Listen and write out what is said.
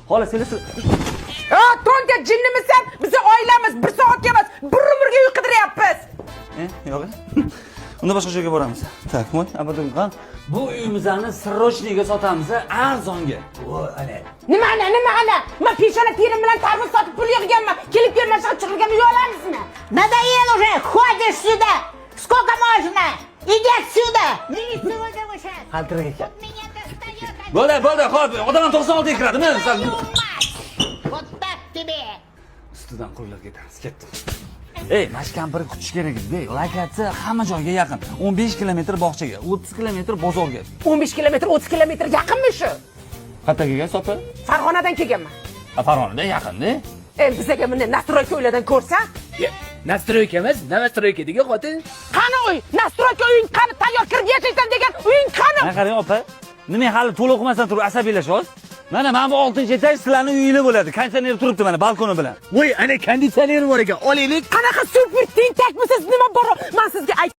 Xohlasanglar siz. A, Tonka, jinnimisan? Bizni oilamiz bir soatga emas, bir umrga uy qidiryapmiz. E, yo'q. Unda boshqa joyga boramiz. Так, voy, abadan. Bu uyimizni срочный ga sotamiz, arzonga. Voy, ana. Nimani, nimani? Man peshona terim bilan tarvuz sotib pul yig'ganman. Kelib kelmay chiqirgan uy olamizmi? Надоел уже, ходишь сюда! Сколько можно? Иди отсюда! Милицию вызову сейчас! Qaltirak ekan. Меня достает! Bo'ldi, bo'ldi, xo'p, odam ham 96 ga kiradimi? Sal Твою мать! Вот так тебе! Ustidan quvlab ketamiz, ketdim. Ey, mana shu kampirni kutish kerak edi. Lokatsiya hamma joyga yaqin. 15 kilometr bog'chaga, 30 kilometr bozorga. 15 kilometr, 30 kilometr yaqinmi shu? Qayerga kelgan, opa? Farg'onadan kelganman. Ha, Farg'onada yaqin-da. Ey, bizaga bunday настройка uylardan ko'rsan, Настройка emas, новостройка degan, xotin. Qani uy? Настройка uying qani? Tayyor kirib yashaysan degan uying qani? Mana qarang, opa. Nima, hali to'liq qilmasdan turib asabiylashyapsiz? Mana bu 6-etaj sizlarning uyinglar bo'ladi. Konditsioner turibdi mana balkoni bilan. Voy, ana, konditsioner bor ekan. Olaylik. Qanaqa super tentakmisiz? Nima bor? Men sizga ayt